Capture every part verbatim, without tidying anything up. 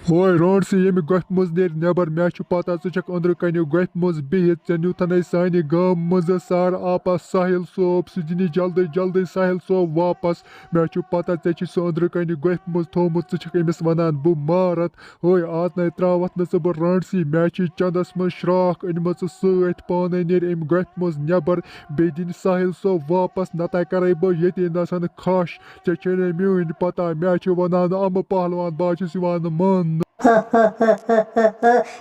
ہوے رانٛٹسٕے، ییٚمہِ گۄپھِ منٛز نیرِ نٮ۪بر۔ مےٚ چھُ پتہ ژٕ چھکھ أنٛدرٕ کنہِ گۄپھِ منٛز بِہِتھ۔ ژےٚ نیوٗتھنے سانہِ گامہٕ منٛزٕ سارٕ آپس ساحل صٲب۔ سُہ دِنی جلدی جلدی ساحل صٲب واپس۔ مےٚ چھُ پتہ ژےٚ چھُے سُہ أنٛدرٕ کنہِ گۄپھِ منٛز تھوٚومُت۔ ژٕ چھکھ أمِس ونان بہٕ مارتھ۔ ہوے آز نے ترٛاوتھ نہٕ ژٕ بہٕ رانٛٹسٕے۔ مےٚ چھِ چندس منٛز شراکھ أنمٕژ سۭتۍ۔ پانے نیرِ أمۍ گۄپھِ منٛز نٮ۪بر۔ بیٚیہِ دِنۍ ساحل صٲب واپس، نتہٕ کرے بہٕ ییٚتی نسن کھش۔ ژےٚ چھے نہٕ میٲنۍ پتہ، مےٚ چھِ ونان امہٕ پہلوان، بہٕ حظ چھُس یِوان ماننہٕ۔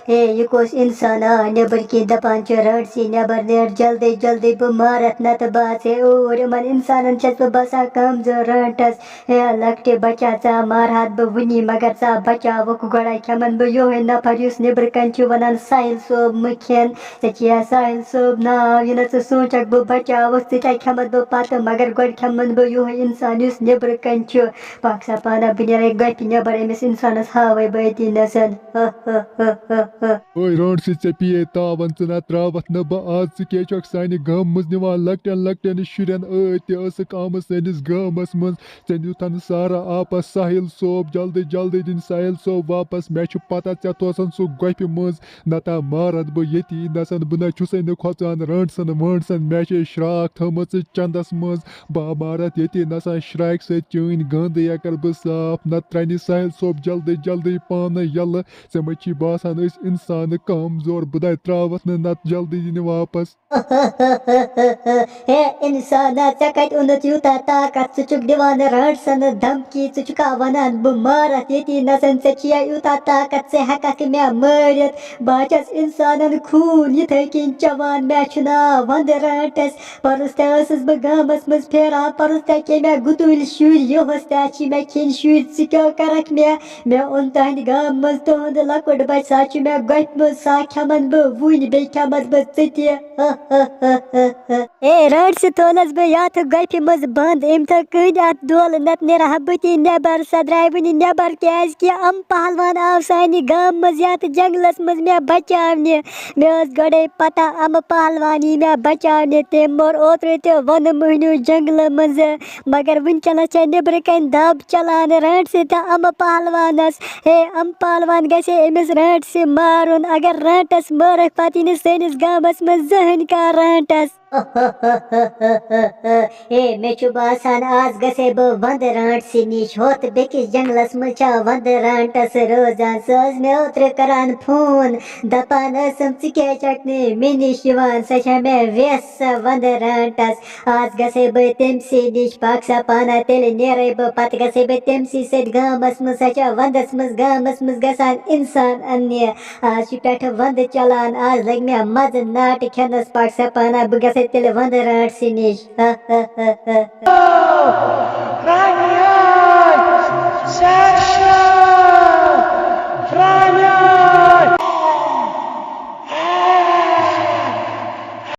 ہے، یہِ کُس انسان آ نٮ۪بر کِنۍ دپان چھُ، رانٛٹسٕے نٮ۪بر نیر جلدی جلدی، بہٕ مارتھ نتہٕ بہٕ آسہٕ ہے اوٗرۍ۔ یِمن انسانن چھَس بہٕ باسان کمزور رانٛٹس۔ ہے لۄکٹہِ بچہ، ژٕ آ مارہتھ بہٕ وُنی، مگر ژٕ آ بچاوُکھ گۄڈے۔ کھٮ۪من بہٕ یُہے نفر یُس نٮ۪برٕ کنہِ چھُ ونان ساحل صٲب مہٕ کھٮ۪ن۔ ژےٚ چھُے یا ساحل صٲب ناو، یہِ نہٕ ژٕ سونٛچکھ بہٕ بچاوَکھ، ژٕ تہِ کھٮ۪مَتھ بہٕ پَتہٕ، مگر گۄڈٕ کھٮ۪مَن بہٕ یِہوٚے اِنسان یُس نیٚبرٕ کَنہِ چھُ۔ پاک سا پانہ، بہٕ نیرَے گۄپھِ نٮ۪بر، أمِس اِنسانَس ہاوَے بہٕ أتی نَسَن۔ اوے رانٛٹسٕے، ژےٚ پیٚیے تاوَن، ژٕ نہ ترٛاوَتھ نہٕ بہٕ آز۔ ژٕ کیٛازِ چھَکھ سانہِ گامہٕ منٛز نِوان لۄکٹٮ۪ن لۄکٹٮ۪ن شُرٮ۪ن ٲدۍ؟ تہِ ٲسٕکھ آمٕژ سٲنِس گامَس منٛز۔ ژےٚ نیوٗتھَن سارا آپَس ساحل صٲب، جلدی جلدی دِنۍ ساحل صٲب واپَس۔ مےٚ چھُ پَتہ ژےٚ تھوسَن سُہ گۄپھِ منٛز۔ نتہٕ مارتھ بہٕ ییٚتی نَسَن، بہٕ نہ چھُسَے نہٕ کھۄژان رانٛٹسَن وانٛٹسَن، مےٚ چھے شرٛاکھ تھٲومٕژ چَندَس منٛز۔ بہٕ مارتھ ییٚتی نَسَن شرٛاکہِ سۭتۍ چٲنۍ گنٛد یا کَرٕ بہٕ صاف، نتہٕ ترٛاونہِ ساحل صٲب جلدی جلدی پانہٕ یَلہٕ۔ ژےٚ ما چھی باسان أسۍ اِنسانہٕ کمزور؟ بہٕ دَے ترٛاوَتھ نہٕ نتہٕ جلدی دِنہِ واپَس۔ ہے انسانا، ژےٚ کتہِ اوٚنُتھ یوٗتاہ طاقت؟ ژٕ چھُکھ دِوان رانٛٹسَن دھمکی، ژٕ چھُکھا ونان بہٕ مارتھ ییٚتی نَسَن؟ ژےٚ چھِیا یوٗتاہ طاقت، ژٕ ہٮ۪ککھ مےٚ مٲرِتھ؟ بہٕ ہا چھَس انسانن خوٗن یِتھَے کِنۍ چٮ۪وان۔ مےٚ چھُ ناو وندٕ رانٛٹس۔ پرُس تہِ ٲسٕس بہٕ گامس منٛز پھیران، پرُس تہِ کیٚمۍ مےٚ گُتُلۍ شُرۍ، یِہُس تہِ چھِ مےٚ کھیٚنۍ شُرۍ۔ ژٕ کیٛاہ کرکھ مےٚ؟ مےٚ اوٚن تُہنٛدِ گامہٕ منٛز تُہنٛد لۄکُٹ بچہٕ، سا چھُ مےٚ گۄپھِ منٛز، سا کھٮ۪من بہٕ وُنۍ، بیٚیہِ کھٮ۪من بہٕ ژٕ تہِ۔ اے رانٛٹسہٕ، تھوونس بہٕ یتھ گۄپھِ منٛز بند۔ أمۍ تھٲو کٔنۍ اتھ دولہٕ، نتہٕ نیرٕ ہا بہٕ تہِ نٮ۪بر۔ سۄ درٛاے وُنہِ نٮ۪بر، کیازِ کہِ امہٕ پہلوان آو سانہِ گامہٕ منٛز یتھ جنگلس منٛز مےٚ بچاونہِ۔ مےٚ ٲس گۄڈے پتہ امہٕ پہلوان یی مےٚ بچاونہِ۔ تٔمۍ موٚر اوترٕ تہِ وَنہٕ مٔہنیو جنگلہٕ منٛزٕ، مگر وٕنکیٚنس چھےٚ نیٚبرٕ کنہِ دب چلان رانٛٹسہٕ تہٕ امہٕ پہلوانس۔ ہے امہٕ پہلوان، گژھِ أمِس رانٛٹسہِ مارُن۔ اگر رانٛٹس مٲرکھ، پتہٕ یی نہٕ سٲنِس گامس منٛز زٕہٕنۍ کانٛہہ رانٛٹس۔ اے، مےٚ چھُ باسان، آز گژھے بہٕ وندٕ رانٛٹسہِ نِش۔ ہوٚتھ بیٚکِس جنگلس منٛز چھا وندٕ رانٛٹس روزان؟ سۄ ٲس مےٚ اوترٕ کران فون، دپان ٲسٕم، "ژٕ کیٛازِ چھکھ نہٕ مےٚ نِش یِوان؟ سۄ چھےٚ مےٚ ویس، سۄ وندٕ رانٛٹس۔ آز گژھے بہٕ تٔمۍ سٕے نِش، پاک سا پانہ، تیٚلہِ نیرے بہٕ، پتہٕ گژھے بہٕ تٔمۍ سٕے سۭتۍ گامس منٛز۔ سۄ چھےٚ ونٛدس منٛز گامس منٛز گژھان انسان اننہِ۔ آز چھُ پٮ۪ٹھٕ ونٛدٕ چلان، آز لگہِ مےٚ مزٕ ناٹہٕ کھٮ۪نس، پاک سا پانہ، بہٕ گژھے تیٚلہِ وندٕ رانٛٹسہِ نِش۔"